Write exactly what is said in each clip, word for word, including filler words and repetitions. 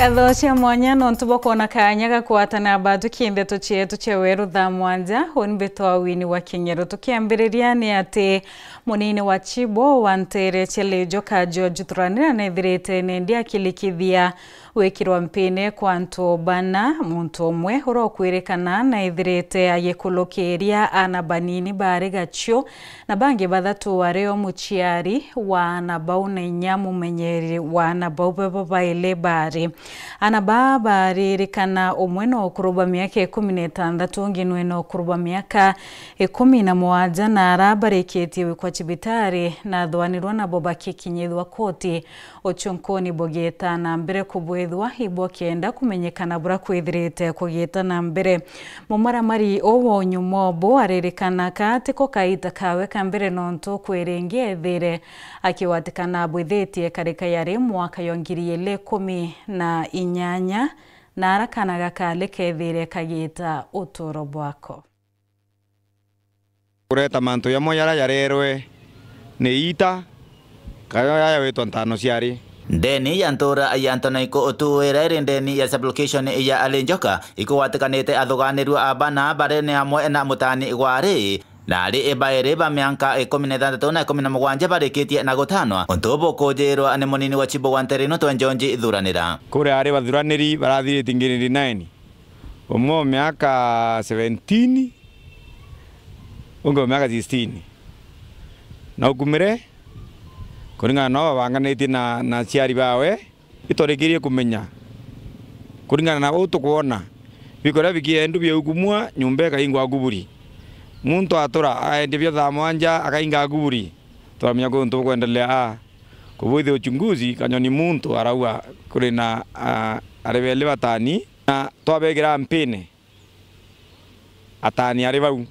Ngatho cia mwanya nontu bwa kwona kaanya ga kwatana bathuki ndeto cietu cia weru thaa mwanja. Uni mbitwa Wini wa King'ero. Tukiambiriria ni ati munini wa Chibo wa ntere cia Lejoka George Thuranira nethirite nendi akilikithia gwikirwa mpine kwa antu bana. Muntu umwe uria ukwirikana naithirite agikulukiria aana banini bari gaciu, na bangi bathatu ari o muciari wa aana bau na inya mumenyeri wa aana bau bebo baili bari. Aana baa baririkana umwe na ukuru bwa miaka ikumi na itantatu, ungi nwe na ukuru bwa miaka ikumi na mugwanja, na ara barikitie gwikwa cibitari na thwanirwa nabo bakikinyithwa koti. Uchunkuni bugiita na mbere kubwithwa ibukenda kumenyekana buria kwithirite kugiita na mbere. Mumaramari uu wa unyuma ubu aririkana ka tiko kaita kawe ka mbere nontu kwiringi ethire akiwatikana abwithitie karika yari mwaka ya ngiri ili ikumi na inyanya, na ara kana gakali kethire kagiita uturo bwako. Kureta mantu jamwe jaria jarerwe ni iita, kana jaja witwa ntano ciari. Ndeni ya ntura ya Ntonaiku utuwira iri ndeni ya sub-location ya Alinjoka ikugwatikanite athuganirua a bana bari ni amwe na mutani gwari, na ari bairi ba mianka ikumi na ithantatu na ikumi na mugwanja barikitie na gutanwa. Untu bukujirwa ni munini wa Chibo wa ntere ino twa Njonji Thuranira. Kuria ari bathuraniri barathirite ngiri nine. Umwe wa miaka seventeen, ungi wa miaka sixteen. Na ukumire, kuringana na uu babanganitie na, na aciari bawe, itwarikirie kumenya. Kuringana na uu tukwona, bikoria bikiendu biaukumua, nyomba ikaingwa kuburi. Muntu atura aendia bio thaa mwanja, akainga kuburi. Twamenya kwi untu bukwendelea aa. Kubwithia uchunguzi, kanyoni muntu arauga kuri na, a, ari beli batani, na twabekira mpine, atani ari bau,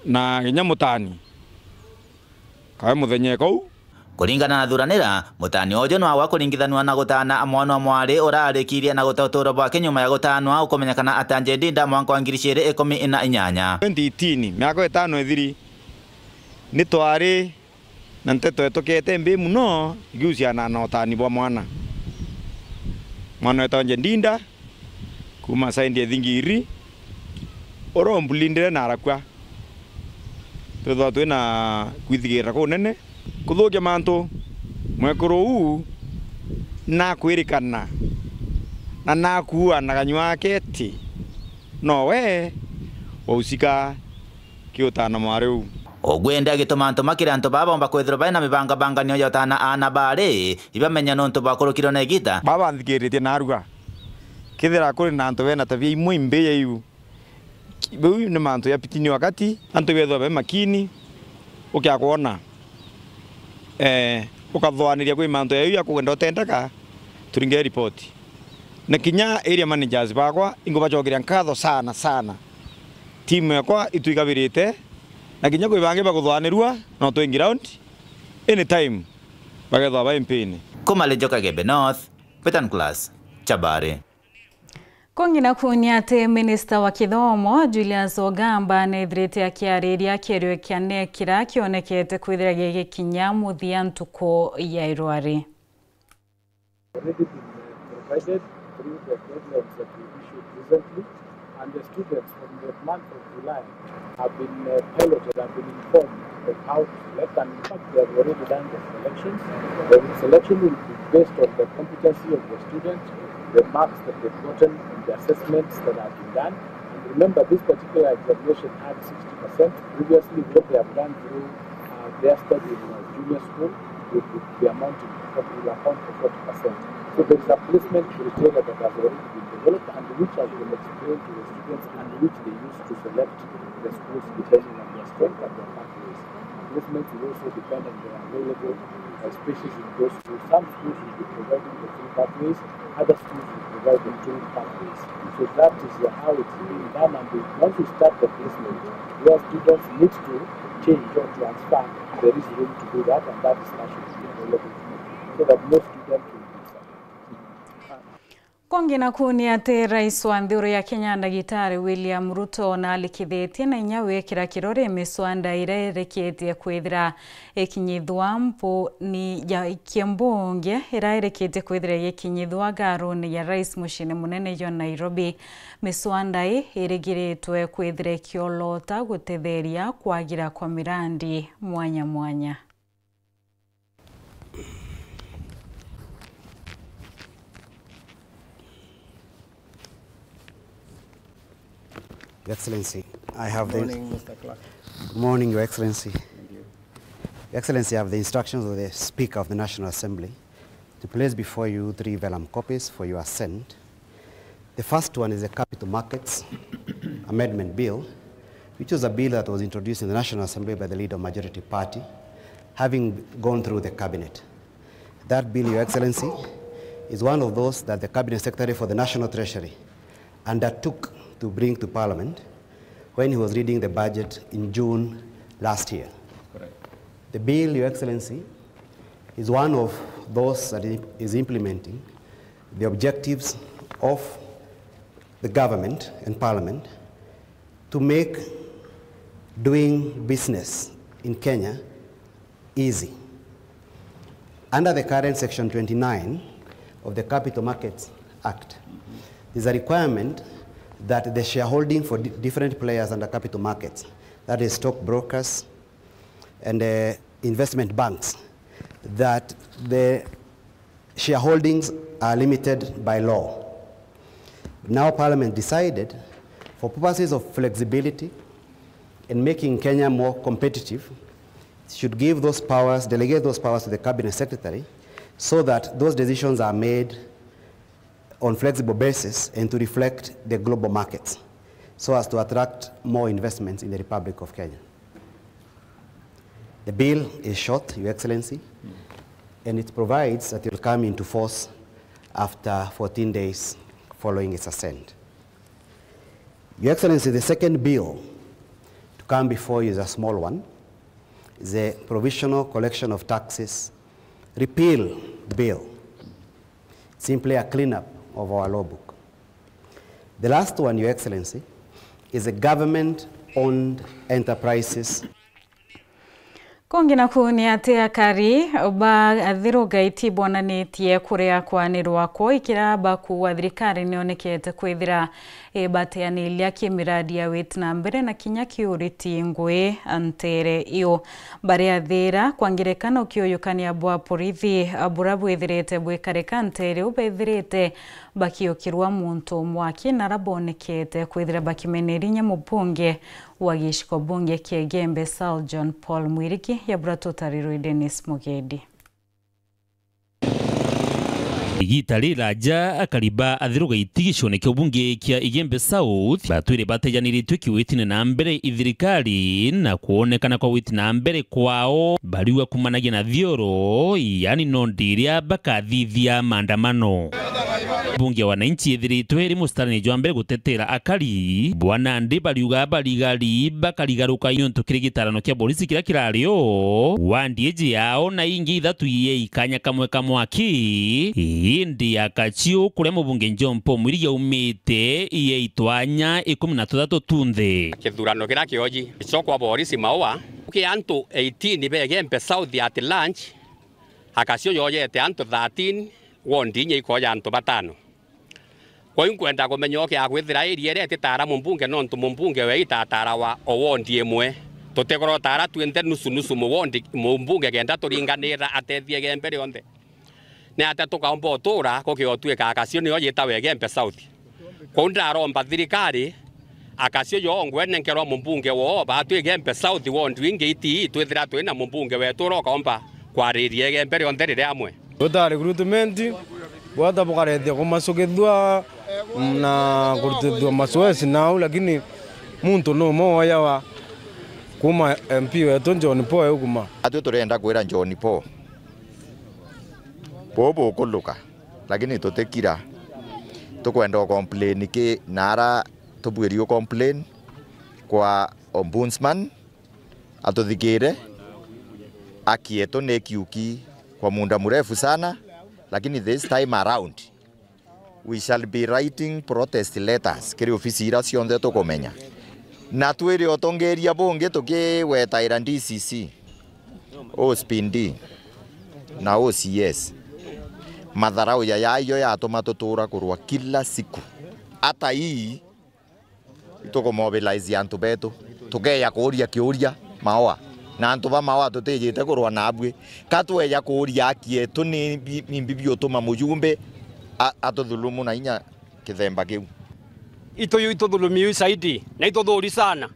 na kinya mutani kawe muthenya kou. Kuringana na Thuranira, mutani uju nwagwa kuringithanua na gutana mwana wa mwari urarikirie na guta uturo bwake nyuma ya gutanwa ukumenyekana ata Njendinda mwanka wa ngiri ciiri ikumi na inyanya. Twenty eighteen, miaka itano ithiri, ni twari na nteto itukete mbi muno igiusiana na utani bwa mwana. Mwana wetagwa Njendinda, kuma side ya Thingiri, uria umbulindire na arakua. Twithagwa twi na kwithigirira kunene kuthukia mantu. Mwekuru uu nakwirikana na nakuua na kanyua ake ati nowe wausika kiutana mwari uu. Ugwende agituma ntuma kiri antu baa bomba kwithirwa bai na mibangabanganio ya utana aana baari, ibamenya nontu bwakurukirwe na igita. Baa banthikiritie narua. Kethira kuri na antu bena tabia imwe imbi ya iu, biu ni mantu ya pitini wakati, antu bethwa be makini, ukia kwona, eh, ukathoaniria kwi mantu ya iu ya kugenda utendeka, turinge ripoti. Na kinya area managers bakwa, ingubacokeria nkatho sana, sana. Timu yakwa itwigabirite, na kinya kwi bangi bakuthoanirua, no twi ground, anytime, bagethwa ba M P-ini. Kuma Lejoka Gembe North, Peter Nicholas, Chabari. Kungi naku ni ati minista wa kithomo, Julius Ogamba, nethirite akiariria kierio kia NEC kiria kionekete kwithira gigikinya muthia ntuku ya irwari. Already been, uh, provided through the guidelines that we issued recently, and the students from the month of July have been, uh, piloted and been informed of how to select, and in fact, they have already done the selections. The selection will be based on the competency of the student, the marks that they've gotten, and the assessments that have been done. And remember, this particular examination had sixty percent. Previously, what they have gone through, uh, their study in, uh, junior school would, would be amounting to forty, will account for forty percent. So there is a placement criteria that has already been developed and which has been explained to the students and which they use to select the schools depending on their strength and their pathways. Placement will also depend on the available, uh, spaces in those schools. Some schools will be providing the free pathways, other schools will provide the two pathways. So that is, uh, how it's being done, and we, once we start the placement, where students need to change or transfer, there is room to do that, and that discussion will be available to them, so that most students will be accepted. Kungi naku ni ati Rais wa nthiguru ya Kenya, Ndagitari William Ruto, naalikithitie na inya gwikira kirore miswanda iria ireketie kwithira ikinyithua mbuni ya kimbunge iria ireketie kwithira igikinyithua ngaruni ya Rais muciini munene jwa Nairobi. Miswanda ii irigiritwe kwithira ikiolota gutetheria kwagira kwa mirandi mwanya mwanya. Your Excellency, I have the Morning, Mister Clerk. Good morning, Your Excellency. Thank you. Your Excellency, I have the instructions of the Speaker of the National Assembly to place before you three vellum copies for your assent. The first one is the Capital Markets Amendment Bill, which was a bill that was introduced in the National Assembly by the leader of majority party, having gone through the cabinet. That bill, Your Excellency, is one of those that the Cabinet Secretary for the National Treasury undertook to bring to Parliament when he was reading the budget in June last year. Correct. The bill, Your Excellency, is one of those that i-, is implementing the objectives of the government and Parliament to make doing business in Kenya easy. Under the current Section twenty-nine of the Capital Markets Act, there's a requirement that the shareholding for di-, different players under capital markets, that is stockbrokers and, uh, investment banks, that the shareholdings are limited by law. Now Parliament decided, for purposes of flexibility and making Kenya more competitive, should give those powers, delegate those powers to the Cabinet Secretary, so that those decisions are made on flexible basis and to reflect the global markets, so as to attract more investments in the Republic of Kenya. The bill is short, Your Excellency, and it provides that it will come into force after fourteen days following its assent. Your Excellency, the second bill to come before you is a small one. It's a Provisional Collection of Taxes Repeal Bill. Simply a cleanup of our law book. The last one, Your Excellency, is the government-owned enterprises. Kungi naku ni ati akari ba Athiru Gaiti bonanitie kuria kwanirwa kwao ikira bakuuga thirikari nionekete kwithira ibateaniria kimiradi ya witi na mbere na kinya kiuriti ngui ntere iu. Bari Athira, kwa ngerekano, kiuyukania bwa borithi bura bwithirite bwikarika ntere iu bethirite bakiukirwa muntu mwaki na ara bonekete kwithira bakimeneria inya mubunge wa giciko bunge kia Igembe South John Paul Mwirigi. Ya bura tutarirwe Dennis Mugedi. Igita riraja akari ba Athiru Gaiti gicione kia ubunge kia Igembe South batwire batejaniritwe kiwitine na mbere i thirikari na kwonekana kwa witi na mbere kwao bariuga kumanagia na thioro, yani nondi iria bakathithia maandamano. Bunge ya wananchi ithiritwe iri mustarani jwa mbere gutetera akari. Bwana Ndi bariuga barigari bakarigaruka niuntu kiri gitarano kia borisi kiria kirari o wandi iji yao na ingi ithatu iye ikanya kamwe ka mwaki. Indi ya Kachiu kuria mubunge John Paul Mwirigi aumite iye itwanya ikumi na tuthatu tunthe. Kithurano kiria kioji, icokwa borisi maua, ki antu eighteen begembe South at lunch, Akasio yoyete antu thirteen, wondi inya ikoya antu batano. Kwou nkwenda kumenya ukia kwithira area iria ititara mumbunge nontu mumbunge we itatarawa o wondi imwe. Tutikorwo tara twinthe nusu nusu muwondi, mumbunge kenda turinganira atethie Igembe rionthe. Ni atia tukaumba utura kukiotwika Akasio niyo yitawa Igembe South? Kwou ndaromba thirikari, Akasio yongwe nenkerwa mumbunge woo, batwi Igembe South ward ingi itii, twithira twina mumbunge wetu uria ukaomba kwariria Igembe rionthe riri amwe. Guta recruitment, bwata bukarethia kumacukithua na kurutithua masoesi nau, lakini muntu numwe woyawa kuma M P wetu John Paul euguma. Atwi turenda kwira John Paul, buu bukuluka, lakini tutikira. Tukwenda u complain ki na ara tubwiri u complain kwa ombudsman atuthikire. Aki yetu ni kiuki kwa muda mrefu sana, lakini this time around We shall be writing protest letters kiri ofisi iria cionthe tukumenya. Na twiri utongeria bungi tukiwetaira D C C, O C P D na O C S. Matharau ya yaiyo yatuma tutura kurwa kila siku. Hata hii itukumobilize antu betu, tukeja kuuria kiuria maoa. Na antu ba maoa tutijite kurwa nabui. Ka tweja kuuria haki yetu, ni bi-, ni mbi biutuma mujumbe a-, atuthulumu na inya kithemba kiu? Itu-, ituthulumiu zaidi, na ituthuri sana.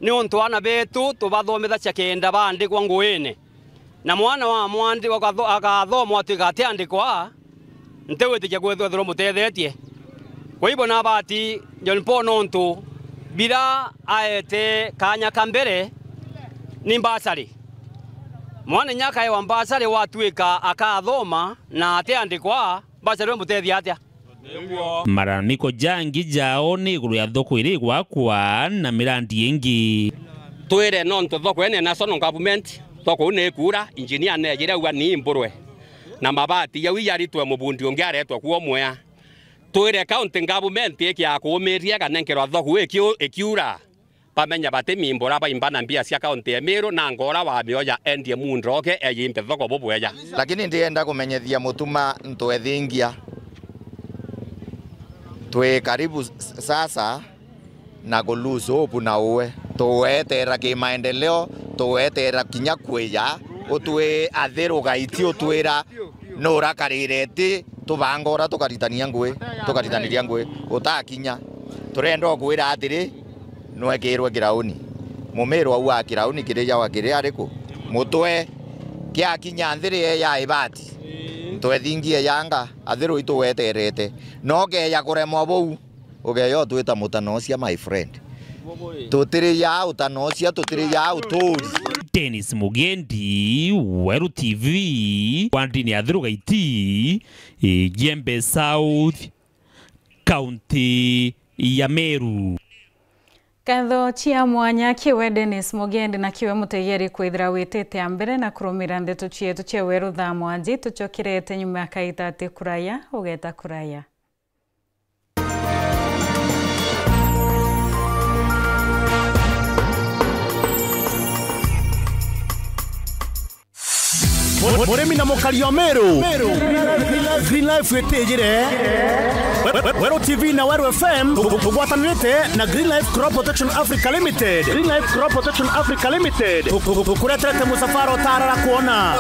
Niuntu aana betu tubathomithagia kenda baandikwa nguine. Na mwana wa mwandi wakatho-, akathomwa atwika atiandikwa, ntigwitikia kwithirwa mutethetie. Kwa hivyo nabati John Paul nontu bira aete kanya ka mbere ni mbasari. Mwana inya akaewa mbasari watwika akathoma na atiandikwa, mbasari we mutethia atia? Malalamiko jangi jao ni iguru ya thoko iri igwakwa na mirandi ingi. Twire nontu thoko ii ni national government, thoko uu ni ikuura, engineer neejire auga ni imburwe, na mabati jau ijaritwe mubundi ungi aretwe kuo Mwea. Twire county government ikiaga kuumiria ikanenkerwa thoko uu ikiu-, ikiura. Bamenya bati mimbura baimba na mbia cia kaunti ya Meru, na ngora wa mioja endie mundu oke eyimbe thoko bubweja. Lakini ndienda kumenyethia Mutuma Ntwethingia, twi karibu s-, sasa na ku lose hope na uwe. Tuweterera kimaendeleo, tuweterera kinya kwija, utwi athiru gaiti utwira nurakarire ti tubanga uria tukaritania ngui, tukaritaniria ngui, utakinya. Turenda ukwira atiri, nwekirwe kirauni. Mumiru auga kirauni kiri jawa kiri ariku? Mutwe. Kiakinya nthiri ye ya ibati, ntwethingie yanga, athiru ituweterete. No ukeja kuremwa buu, ukeja utwita mutanocia, my friend. Tutiri ja utanocia, tutiri ja uturi. Dennis Mugendi, Weru T V, wandini ya Athiru Gaiti, Igembe South, kaunti ya Meru. Nkatho cia mwanya kiwe Dennis Mugendi na kiwe mutegeri kwithira witite a mbere na kurumira ndeto cietu cia Weru thaa mwanja. Tucokerete nyuma ya kaita ati kuraya, ugeta kuraya. Mu-, murimi na mukari o Meru. Green Life itijire. We-, we-, Weru T V na Weru F M tu-, tu-, tugwatanirite na Green Life Crop Protection Africa Limited. Green Life Crop Protection Africa Limited. Tu-, tu-, tu-, tukureterete musafara utarara kuona.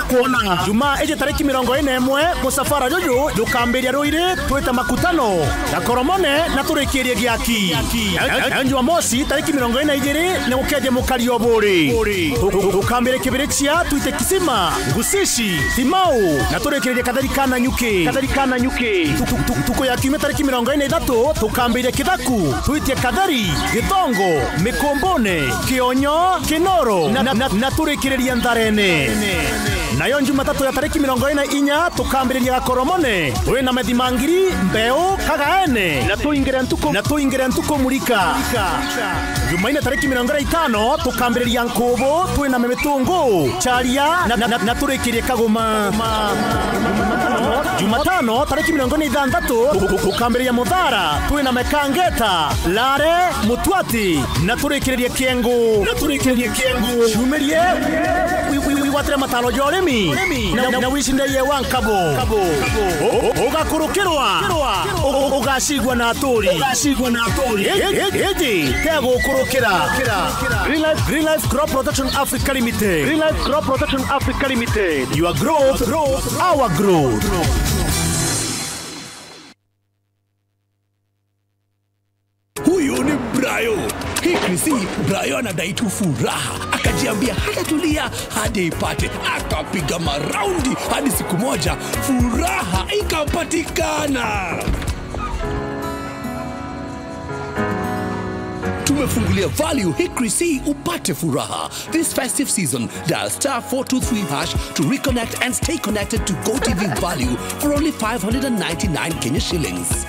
Kuona. Jumaa iji tariki mirongo ine na imwe, musafara juju jukambiria ruiri twite Makutano, Gakoromone na turikirie Giaki. Nayo, nayo Jumamosi tariki mirongo ine na ijiri ni gukeje mukari o Buri. Tu-, tu-, tukambiria Kibirichia twite Kisima, Ngusishi, Timau na turikiririe Katheri ka Nanyuki. Katheri ka Nanyuki. Tu-, tu-, tu-, ntuku ya Kiumia tariki mirongo ine na ithatu tukambiria Kithaku, twitie Katheri, Gitongo, Mikumbune, Kionyo, Kinoro na, na, na, na turikiririe Ntharene. Nayo Jumatatu ya tariki mirongo ine na inya tukambiriria Gakoromone, twi na Methimangiri, Mbeu, Kagaene na tuingire ntuku, na tuingire ntuku Murika. Jumaine tariki mirongo ine na itano tukambiriria Nkubu, twi na Mimitungu, Charia na, na, na, na turikirie Kaguma. Jumatano tariki mirongo ine na ithanthatu tu-, tu-, tukambiriria Muthara, twi na Mekangeta, Lare, Mutwati na turikiririe Kiengu. Na turikiririe Kiengu. Ciumirie wi-, wi-, wigwatire mataro ja urimi na, na, na wicindairie wa nkabo. U-, u-, ugakurukirwa. U-, u-, ugacigua na aturi. Ugacigua na aturi. I-, i-, iji tegukurukira. Green Life, Green Life Crop Protection Africa Limited. Green Life Crop Protection Africa Limited. Your growth, growth, our growth. Huyu ni Brayo. Hii Chrissy, Brayo anadai tu furaha. Akajiambia hatatulia hadi ipate. Akapiga maraundi hadi siku moja furaha ikapatikana. Tumefungulia value hii Chrissy upate furaha. This festive season, dial star four two three hash to reconnect and stay connected to GoTV value for only five hundred and ninety-nine Kenya shillings.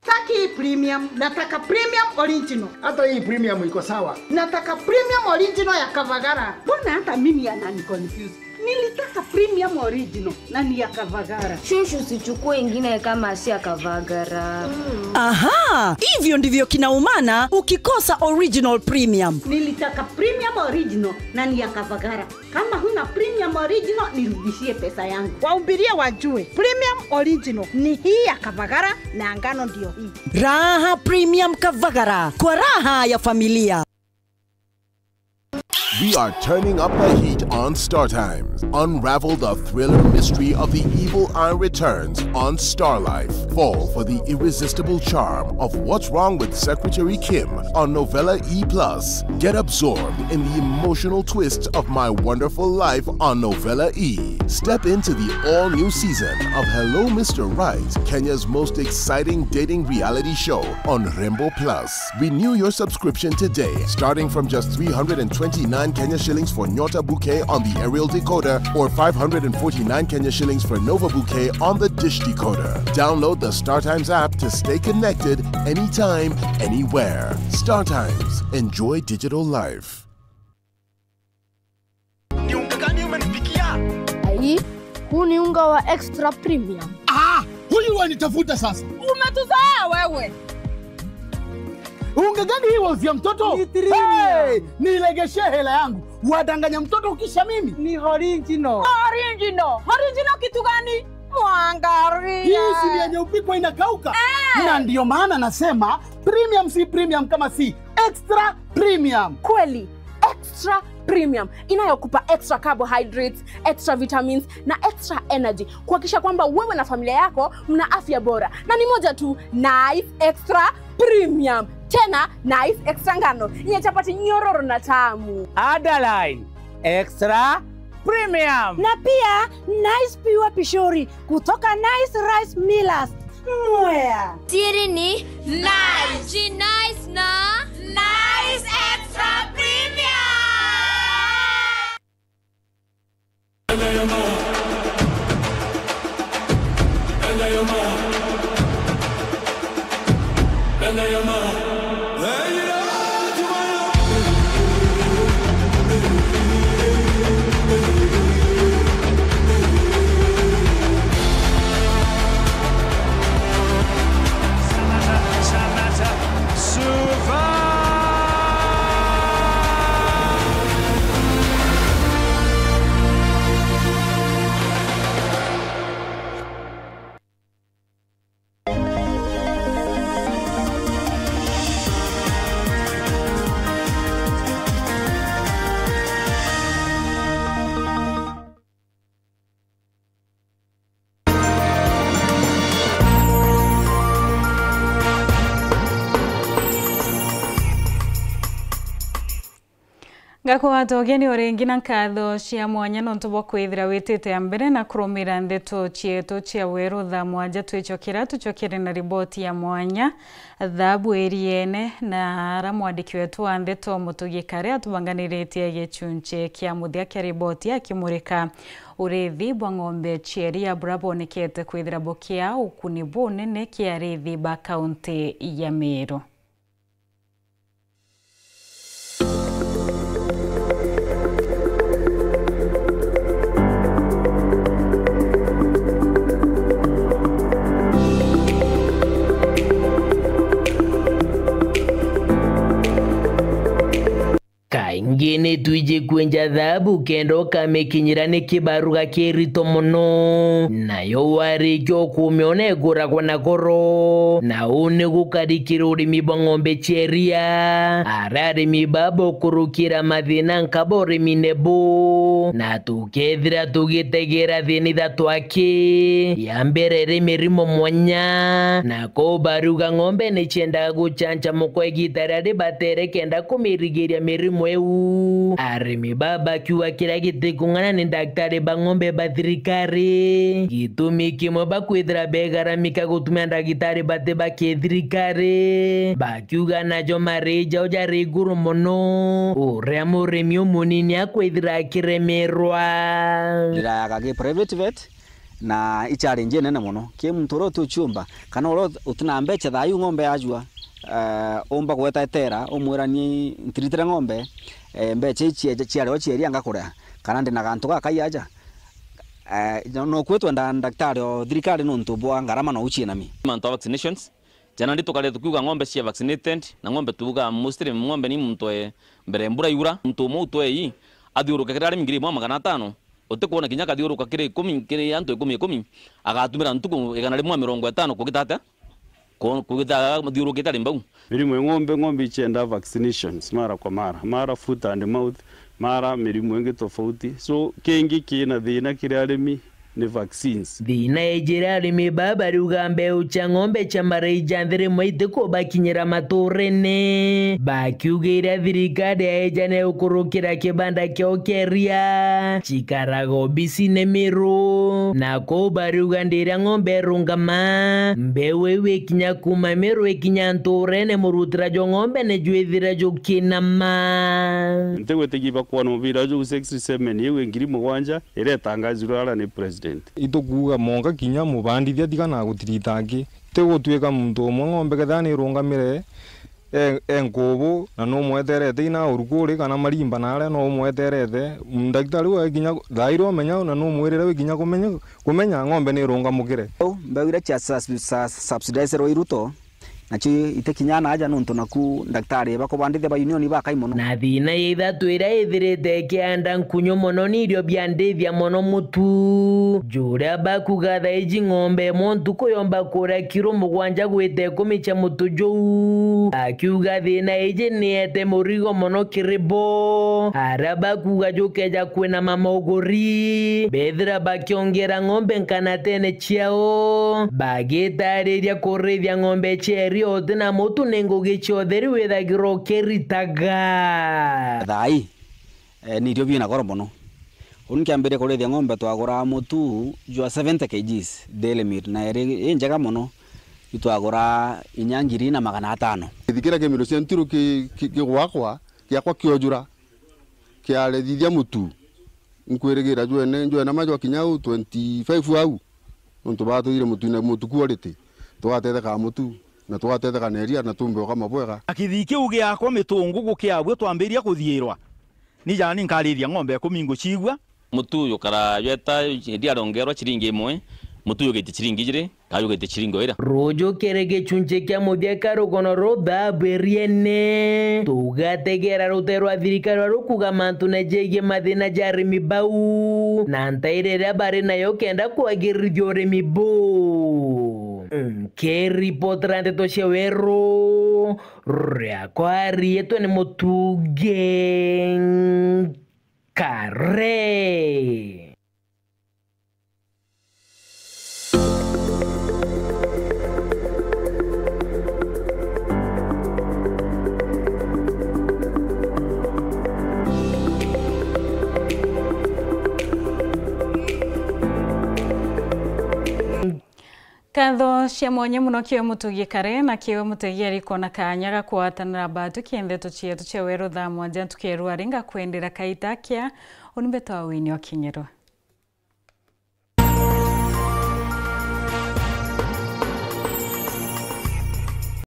Sitaki premium, nataka premium original. Hata hii premium iko sawa. Nataka premium original ya Kavagara. Mbona hata mimi anani confuse? Nilitaka premium original na ni ya Kavagara. Shushu, sichukue ingine kama si ya Kavagara. Aha, hivyo ndivyo kinaumana ukikosa original premium. Nilitaka premium original na ni ya Kavagara. Kama huna premium original, nirudishie pesa yangu. Wahubirie wajue premium original ni hii ya Kavagara na ngano ndio hii. Raha premium Kavagara kwa raha ya familia. We are turning up the heat on Star Times. Unravel the thriller mystery of the evil eye returns on Star Life. Fall for the irresistible charm of What's Wrong with Secretary Kim on Novella E plus. Get absorbed in the emotional twists of My Wonderful Life on Novella E. Step into the all-new season of Hello Mister Right, Kenya's most exciting dating reality show on Rembo Plus. Renew your subscription today, starting from just three hundred and twenty-nine Kenya shillings for Nyota Bouquet on the aerial decoder or five hundred and forty-nine Kenya shillings for Nova Bouquet on the dish decoder. Download the StarTimes app to stay connected anytime, anywhere. StarTimes. Enjoy digital life. Ni unga gani umenipikia? Ai, huu ni unga wa extra premium. Ah, huyu wanitafuta sasa. Umetuzoea wewe. Unga gani hii wauzia mtoto? Ni premium. Hey, nilegeshee hela yangu. Wadanganya mtoto kisha mimi. Ni original. Original. Original kitu gani? Mwangaria. Hii si ni yenye upikwa inakauka? Eh. Na ndio maana nasema premium si premium kama si extra premium. Kweli, extra premium inayokupa extra carbohydrates, extra vitamins na extra energy, kuhakikisha kwamba wewe na familia yako mna afya bora. Na ni moja tu, Nice Extra Premium. Tena Nice Extra ngano yenye chapati nyororo na tamu. Underline extra premium. Na pia Nice Pure Pishori kutoka Nice Rice Millers. Mwea. Siri ni Nice. Ji Nice na Nice Extra Premium. Ngakugwata ugeni o ringi na nkatho cia mwanya nontu bwa kwithira witite a mbere na kurumira ndeto cietu cia weru thaa mwanja twicokera, tucokere na riboti ya mwanya. Thabu iriene na ara mwandiki wetu wa ndeto Mutugi Kare atubanganiritie gichunchi kia muthia kia riboti akimurika urithi bwa ng'ombe cia iria buria bwonekete kwithira bukia ukuni bunene kia arithi ba kaunti ya Meru. Kaingi ni twiji kwenja thahabu kenda ukamikinyira ni kibaruga kirito mono, nayo warikia ukumiona iguragwa na goro. Na uu ni gukari kiri urimi bwa ng'ombe cia iria, aria arimi baba ukurukira mathina nkaba urimine buu, na tukethira tugitegera thina ithatu aki. Ya mbere iri mirimo mwanya, na ko bariuga ng'ombe ni ciendaga guchanchamukwa igita riria ribatere kenda kumirigiria mirimo iu. Arimi baba bakiuga kiria gitikung'ana ni ndagitari ba ng'ombe ba thirikari. Gitumi kimwe bakwithira begaramika gutumira ndagitari bati ba kithirikari, bakiuga najo mari jau jari iguru mono, uria murimi umunini akwithira akiremerwa. Ndirayaga gi private vet, na i challenge inene mono ki muntu uria utiuciumba kana uria utina mbecha. Thayu ng'ombe yajua, Eh, umba gweta etera, umwira ni ntiritire ng'ombe, eh, mbecha ici cia, cia reo cieria ngakurea, kana ndina gantu gakai aja. Eh, no, no kwi twenda ndagitari o thirikari nontu bwa ngarama no uciinami. Mantu a vaccinations, jana ndi tukare tukiuga ng'ombe cia vaccinated, na ng'ombe tuuga mostly ng'ombe ni muntu e mbere mbura iura, muntu umwe utwei, athiuruke kiri arimi ngiri imwe magana atano, utikwona kinya kathiuruka kiri ikumi, kiri antu ikumi ikumi, agatumira ntuku igana rimwe na mirongo itano kugita atia? Ku-, kugita mathiurukite ari mbau. Mirimu ya ng'ombe, ng'ombe icienda vaccinations mara kwa mara, mara foot and mouth, mara mirimu ingi tofauti. So, kingi kina thina kiri arimi ni vaccines. Thina ijiri arimi baa bariuga mbeu cia ng'ombe cia marai ja nthi rimwe itikubakinyira maturene, bakiuga iria thirikari yaeja ni ukurukira kibanda kiao kia iria, cikaraga obisine Miru, na kuu bariuga ndiria ng'ombe irungama, mbeu iu ikinya kuma Miru ikinya nturene, murutira jwa ng'ombe ni jwithira jukinama. Ntigwitikia bakwona mubira juu sixty seven iu ngiri mugwanja iria itangazirwe ara ni president. Itukuuga monka kinya mubandithia tiga na gutirita aki. Tigutwika muntu umwe ng'ombe kethira ni irungamire e, e nkubu, na numweterete ina urukuri kana marimba naria no umweterete. Ndagitari we kinya thaa iria umenya na numwirire we kinya kumenya, kumenya ng'ombe ni irungamukire. Mbeu iria cia sus-, sus-, subsidizerwe i Ruto, nacio itikinya na aja nontu naku ndagitari bakubandithia ba union bakai mono. Na thina ya ithatu iria ithirite ikianda nkunyu mono ni irio bia ndithia mono mutu. Juria bakuga thaa iji ng'ombe imwe ntuku yomba kuria kiro mugwanja gwita ikumi cia mutu juu. Akiuga thina iji ni ete murigo mono kiri bo. Aria bakuga jukeja kwinama mauguri, bethira bakiongera ng'ombe nkanatene ciao, bagitariria kurithia ng'ombe cia iria uti na mutu ni ngugi cia utheri withagirwa ukiritaga. Thaa ii, eh, ni irio bina goro mono. Uu nkiambiria kurithia ng'ombe twagura mutu jwa seventy kilograms dairy meal, na iri i njega mono, itwagura inya ngiri na magana atano. Githikira kimiro cia ntiru ki-, ki-, kigwakwa, giakwa kiojura, kiarethithia mutu. Nkwirigira jwene, jwene ma jwakinya uu twenty-five au, nontu batwire mutu na mutu quality, tugatetheka mutu, na tugatetheka na iria, na tumbe ukama bwega. Na kithii kiu giakwa mitungu gukiabua twambiria kuthiirwa, ni jani nkarithia ng'ombe ikumi ngucigua. Mutu uyu kara jweta iria rongerwa ciringi imwe, mutu uyu giti ciringi ijiri. Kayugite ciringi o iria. Ruju kiri gichunchi kia muthia kia rugono ruu thabu iriene, tugategera rute rwa thirikari rwa rukuga mantu na jegie mathina ja arimi bau, na ntaire iria bari nayo kenda kwagirithia urimi buu. Nkiripotera ndeto cia Weru, riakwa riitwa ni Mutugi Nkare. Nkatho cia mwanya mono kiwe Mutugi Nkare, na kiwe Mutegi ari kwona kaanya ga kugwatanira mbatuki ndeto cietu cia Weru thaa mwanja ntuku ya ruari, ngakwendera kaita kia unimbe twa wini o kinyirwa.